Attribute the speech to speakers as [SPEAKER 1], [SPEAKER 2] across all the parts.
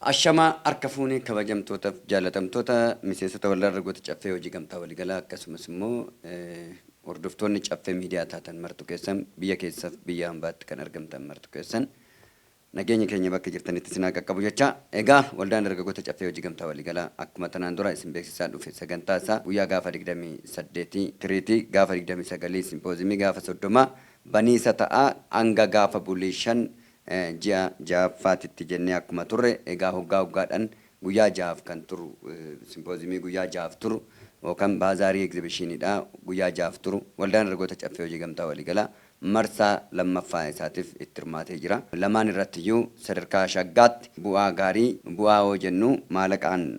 [SPEAKER 1] Ashamaa harka fuunee kabajamtootaaf jaalatamtoota miseensota waldaa dargaggoota Caffee Hojii Gamtaa Waliigalaa, akkasumas immoo hordoftoonni Caffee Miidiyaa taatan martu keessan, biyya keessaaf biyya hambaatti kan argamtan martu keessan, nageenya keenya bakka jirtanitti isin haa qaqqabu jecha. Egaa waldaan dargaggoota Caffee Hojii Gamtaa Waliigalaa akkuma tanaan dura isin beeksisaa dhufe, sagantaa isaa guyyaa gaafa 28 tiriitii, gaafa 29 simpoozimii, gaafa 30 baniisa ta'a, hanga gaafa bulii 5 ji'a ja'affaatitti jennee akkuma turre, egaa hoggaa hoggaadhaan guyyaa 6f kan turu, simpoozimii guyyaa 6f turu yookaan baazaarii egzibishiniidha guyyaa 6f turu, waldaan dargaggoota Caffee Hojii Gamtaa Waliigalaa marsaa lammaffaa isaatiif itti hirmaatee jira. Lamaan irratti iyyuu sadarkaa shaggaatti bu'aa gaarii, bu'aa hoo jennu maalaqaan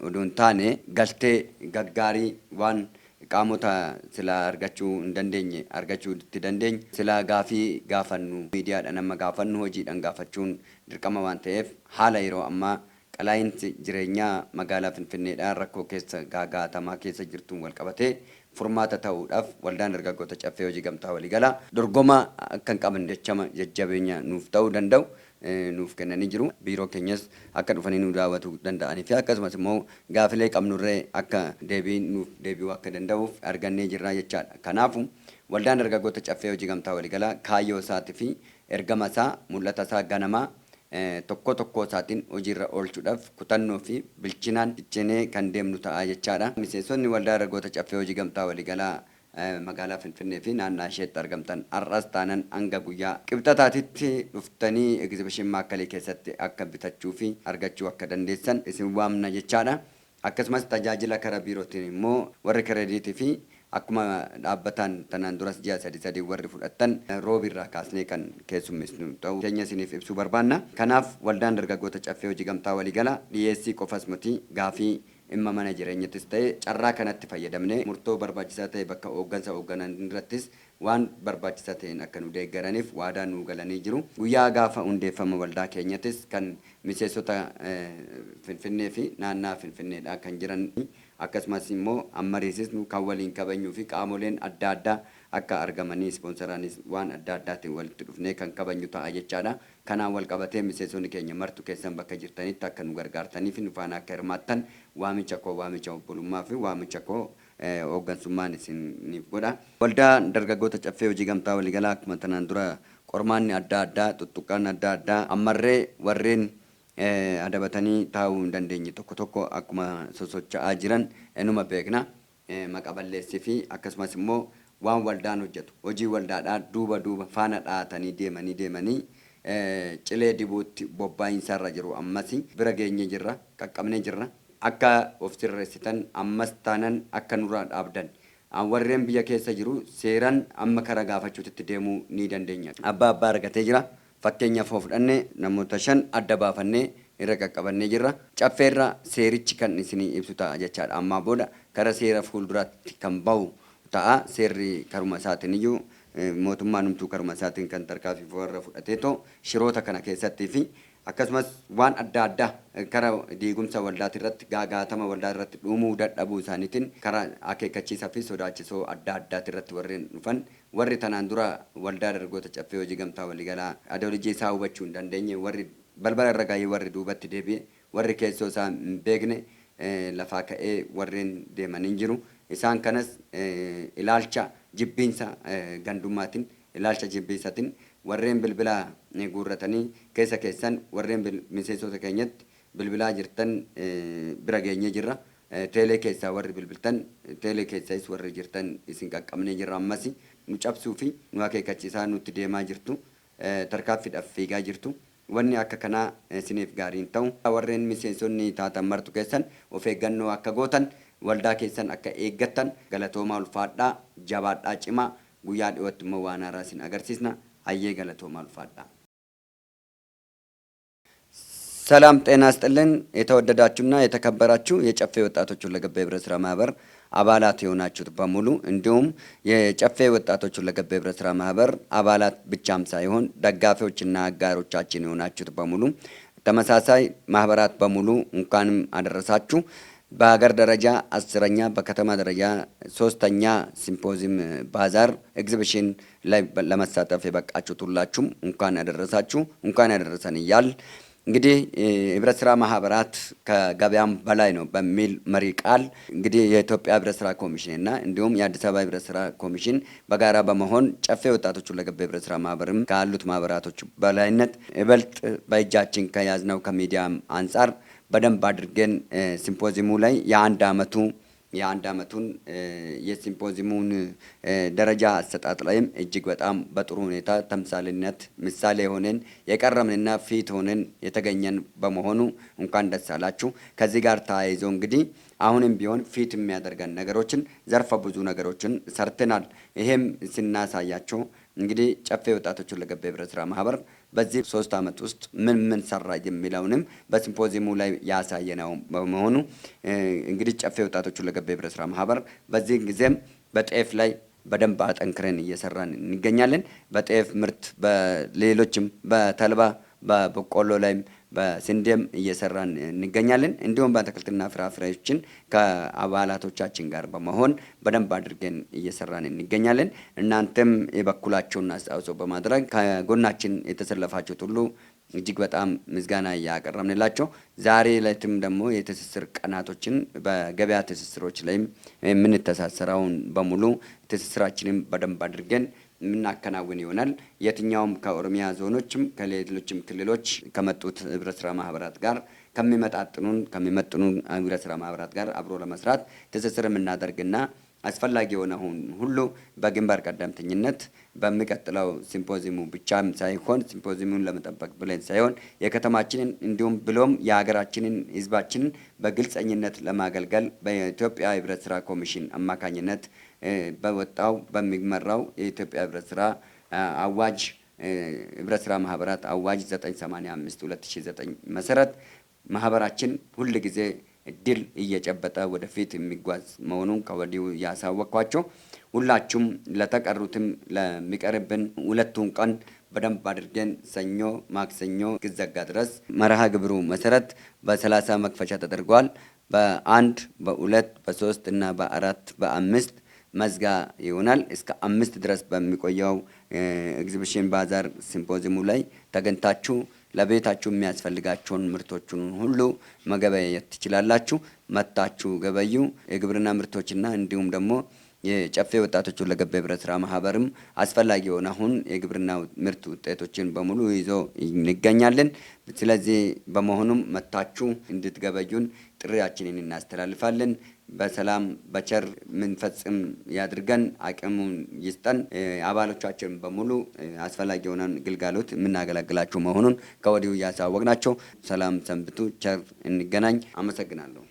[SPEAKER 1] odoo hin taane galtee gaggaarii, waan qaamota silaa argachuu hin dandeenye argachuu itti dandeenye, silaa gaafii gaafannu miidiyaadhaan amma gaafannu hojiidhaan gaafachuun dirqama waan ta'eef, haala yeroo ammaa qalaayinsi jireenyaa magaalaa Finfinneedhaan rakkoo keessa gaagaatamaa keessa jirtuun wal qabatee furmaata ta'uudhaaf waldaan dargaggoota Caffee Hojii Gamtaa Waliigalaa dorgomaa akka hin qabne jechama jajjabeenya nuuf ta'uu danda'u nuuf kennanii jiru. Biiroo keenyas akka dhufanii nu daawwatuu danda'anii fi akkasumas immoo gaafilee qabnurree akka deebii nuuf deebi'uu akka danda'uuf argannee jirra jechaadha. Kanaafu waldaan dargaggoota Caffee Hojii Gamtaa Waliigalaa kaayyoo isaatii fi ergama isaa, mul'ata isaa ganamaa tokko tokkoo isaatiin hojiirra oolchuudhaaf kutannoo fi bilchinaan ciccinee kan deemnu ta'a jechaadha. Miseensonni waldaa dargaggoota Caffee Hojii Gamtaa Waliigalaa magaalaa Finfinnee fi naannaa isheetti argamtan har'as taanan hanga guyyaa qibxataatitti dhuftanii egzibishin maakkalii keessatti akka bitachuu fi argachuu akka dandeessan isin waamna jechaadha. Akkasumas tajaajila kara biirootiin immoo warri kireediitii fi akkuma dhaabbataan tanaan duras ji'a sadi sadi warri fudhattan roobi irraa kaasnee kan keessummeessinu ta'uu keenya isiniif ibsuu barbaanna. Kanaaf waldaan dargaggoota Caffee Hojii Gamtaa Waliigalaa dhiyeessii qofas miti, gaafii dhimma mana jireenyattis ta'e carraa kanatti fayyadamnee murtoo barbaachisaa ta'e bakka hooggansa hoogganan irrattis waan barbaachisaa ta'een akka nu deeggaraniif waadaa nuu galanii jiru. Guyyaa gaafa hundeeffama waldaa keenyatis kan miseensota Finfinnee fi naannaa Finfinneedha kan jiran, akkasumas immoo ammariisisnu kan waliin kabajnuu fi qaamoleen adda addaa akka argamanii ispoonsaraanis waan adda addaatiin walitti dhufnee kan kabajnu ta'a jechaadha. Kanaan wal qabatee miseensonni keenya martu keessan bakka jirtanitti akka nu gargaartanii fi nu faana akka hirmaattan waamicha koo, waamicha obbolummaa fi waamicha koo hooggansummaan isiniif godha. Waldaa dargaggoota Caffee Hojii Gamtaa Waliigalaa akkuma tanaan dura qormaanni adda addaa, tuttuqqaan adda addaa ammarree warreen adabatanii taa'uu hin dandeenye tokko tokko akkuma sosocho'aa jiran inuma beekna. Maqa balleessii fi akkasumas immoo waan waldaan hojjetu, hojii waldaadhaa duuba duuba faana dhahatanii deemanii deemanii cilee dibuutti bobbaa'insarra jiru. Ammas bira geenye jirra, qaqqabnee jirra. Akka of sirreessitan, ammas taanan akka nurraa dhaabdan, warreen biyya keessa jiru seeran amma kara gaafachuutitti deemuu ni dandeenya. Abbaa abbaa argatee jira. Fakkeenyaaf hoo fudhanne namoota shan adda baafannee irra qaqqabannee jirra. Caffeerra seerichi kan isinii ibsu ta'a jechaadha. Ammaa booda kara seera fuulduraatti kan bahu ta'a. Seerri karuma isaatiin iyyuu, mootummaan humtuu karuma isaatiin kan tarkaanfii warra fudhateetoo shiroota kana keessattii fi akkasumas waan adda addaa kara diigumsa waldaati irratti, gaagaatama waldaa irratti dhumuu dadhabuu isaaniitiin kara akeekkachiisaa fi sodaachisoo adda addaati irratti warreen dhufan, warri tanaan dura waldaa dargaggoota Caffee Hojii Gamtaa Waliigalaa adolijii isaa hubachuu hin dandeenye, warri balbala irra gahee warri duubatti deebi'e, warri keessoo isaa hin beekne lafaa ka'ee warreen deemanii jiru. Isaan kanas ilaalcha jibbiinsa gandummaatiin, ilaalcha jibbiinsaatiin warreen bilbila guurratanii keessa keessan warreen miseensota keenyatti bilbilaa jirtan bira geenyee jirra. Teelee keessaa warri bilbiltan, teelee keessais warri jirtan isin qaqqabnee jirra. Ammas nu cabsuu fi nu akeekkachiisaa nutti deemaa jirtu, tarkaanfiidhaaf fiigaa jirtu. Wanni akka kanaa isiniif gaarii hin ta'u. Warreen miseensonni taatan martu keessan of eeggannoo akka gootan, waldaa keessan akka eeggattan. Galatoomaa, ulfaadhaa, jabaadhaa, cimaa. Guyyaa dhiyootti immoo waan haaraa isin agarsiisna. Hayyee, galatoomaa, ulfaadhaa. ሰላም ጤና ይስጥልን። የተወደዳችሁና የተከበራችሁ የጨፌ ወጣቶች ሁለገብ የህብረት ስራ ማህበር አባላት የሆናችሁት በሙሉ፣ እንዲሁም የጨፌ ወጣቶች ሁለገብ የህብረት ስራ ማህበር አባላት ብቻም ሳይሆን ደጋፊዎችና አጋሮቻችን የሆናችሁት በሙሉ፣ ተመሳሳይ ማህበራት በሙሉ እንኳንም አደረሳችሁ። በሀገር ደረጃ 10ኛ፣ በከተማ ደረጃ ሶስተኛ ሲምፖዚየም ባዛር ኤግዚቢሽን ላይ ለመሳተፍ የበቃችሁት ሁላችሁም እንኳን ያደረሳችሁ፣ እንኳን ያደረሰን እያል እንግዲህ ህብረት ስራ ማህበራት ከገበያም በላይ ነው በሚል መሪ ቃል እንግዲህ የኢትዮጵያ ህብረት ስራ ኮሚሽን እና እንዲሁም የአዲስ አበባ ህብረት ስራ ኮሚሽን በጋራ በመሆን ጨፌ ወጣቶች ሁለገብ ህብረት ስራ ማህበርም ካሉት ማህበራቶች በላይነት ይበልጥ በእጃችን ከያዝነው ከሚዲያም አንጻር በደንብ አድርገን ሲምፖዚየሙ ላይ የአንድ አመቱን የሲምፖዚየሙን ደረጃ አሰጣጥ ላይም እጅግ በጣም በጥሩ ሁኔታ ተምሳሌነት ምሳሌ ሆነን የቀረምንና ፊት ሆነን የተገኘን በመሆኑ እንኳን ደስ አላችሁ። ከዚህ ጋር ተያይዞ እንግዲህ አሁንም ቢሆን ፊት የሚያደርገን ነገሮችን ዘርፈ ብዙ ነገሮችን ሰርተናል። ይሄም ስናሳያቸው እንግዲህ ጨፌ ወጣቶች ሁለገብ ህብረት ስራ ማህበር በዚህ 3 አመት ውስጥ ምን ምን ሰራ የሚለውንም በሲምፖዚየሙ ላይ ያሳየነው በመሆኑ እንግዲህ ጨፌ ወጣቶች ሁለገብ ህብረት ስራ ማህበር በዚህ ጊዜም በጤፍ ላይ በደንብ አጠንክረን እየሰራን እንገኛለን። በጤፍ ምርት በሌሎችም በተልባ በበቆሎ ላይም በስንዴም እየሰራን እንገኛለን። እንዲሁም በአትክልትና ፍራፍሬዎችን ከአባላቶቻችን ጋር በመሆን በደንብ አድርገን እየሰራን እንገኛለን። እናንተም የበኩላችሁን አስተዋጽኦ በማድረግ ከጎናችን የተሰለፋችሁት ሁሉ እጅግ በጣም ምስጋና እያቀረብንላቸው ዛሬ ዕለትም ደግሞ የትስስር ቀናቶችን በገበያ ትስስሮች ላይም የምንተሳሰረውን በሙሉ ትስስራችንን በደንብ አድርገን የምናከናውን ይሆናል። የትኛውም ከኦሮሚያ ዞኖችም ከሌሎችም ክልሎች ከመጡት ህብረት ስራ ማህበራት ጋር ከሚመጥኑን ህብረት ስራ ማህበራት ጋር አብሮ ለመስራት ትስስር የምናደርግና አስፈላጊ የሆነውን ሁሉ በግንባር ቀደምተኝነት በሚቀጥለው ሲምፖዚየሙ ብቻም ሳይሆን ሲምፖዚየሙን ለመጠበቅ ብለን ሳይሆን የከተማችንን እንዲሁም ብሎም የሀገራችንን ህዝባችንን በግልጸኝነት ለማገልገል በኢትዮጵያ ህብረት ስራ ኮሚሽን አማካኝነት በወጣው በሚመራው የኢትዮጵያ ህብረት ስራ አዋጅ ህብረት ስራ ማህበራት አዋጅ 985 2009 መሰረት ማህበራችን ሁል ጊዜ ድል እየጨበጠ ወደፊት የሚጓዝ መሆኑን ከወዲሁ ያሳወቅኳቸው ሁላችሁም ለተቀሩትም ለሚቀርብን ሁለቱን ቀን በደንብ አድርገን ሰኞ ማክሰኞ እስኪዘጋ ድረስ መርሃ ግብሩ መሰረት በ30 መክፈቻ ተደርጓል። በ1 በ2 በ3 እና በ4 በ5 መዝጋ ይሆናል። እስከ 5 ድረስ በሚቆየው ኤግዚቢሽን ባዛር ሲምፖዚየሙ ላይ ተገኝታችሁ ለቤታችሁ የሚያስፈልጋቸውን ምርቶችን ሁሉ መገበያየት ትችላላችሁ። መጣችሁ ገበዩ። የግብርና ምርቶችና እንዲሁም ደግሞ የጨፌ ወጣቶች ሁለገብ ህብረት ስራ ማህበርም አስፈላጊ የሆነ አሁን የግብርና ምርት ውጤቶችን በሙሉ ይዞ እንገኛለን። ስለዚህ በመሆኑም መጣችሁ እንድትገበዩን ጥሪያችንን እናስተላልፋለን። በሰላም በቸር ምንፈጽም ያድርገን፣ አቅሙን ይስጠን። አባሎቻችን በሙሉ አስፈላጊ የሆነን ግልጋሎት የምናገለግላችሁ መሆኑን ከወዲሁ እያሳወቅናቸው ሰላም ሰንብቱ፣ ቸር እንገናኝ። አመሰግናለሁ።